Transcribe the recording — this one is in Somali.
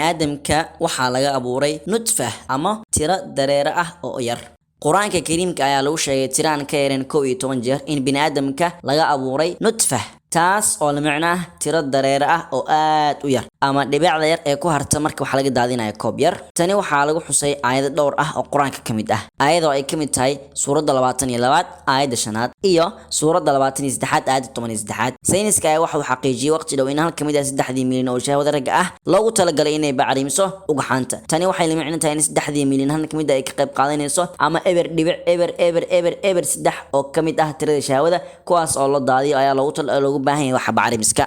Bini'aadamka waxaa laga abuuray nutfah ama tiro dareere ah oo yar. Qur-aanka Kariimka ayaa lagu sheegay tiraan ka yareen 11 jeer in bini'aadamka laga abuuray nutfah, taas oo la micno ah tiro dareere ah oo aad u yar ama dhibicda yar ee ku harta marka wax laga daadinayo koob yar. Tani waxaa lagu xusay aayado dhowr ah oo Qur-aanka ka mid ah, aayadoo ay ka mid tahay suuradda 22aad aayadda shanaad iyo suuradda 23aad aayadda 13aad. Sayniska ayaa waxa uu xaqiijiyey waqti dhow in hal ka mid ah 3dii milyan oo shahwada ragga ah loogu talagalay inay bacrimiso ugxaanta. Tani waxay la micno tahay in 3dii milyan hal ka mid ah ay ka qayb qaadanayso ama 0.0000003 oo ka mid ah tirada shahwada kuwaas oo la daadiyo ayaa loogu baahan yahay waxa bacrimiska.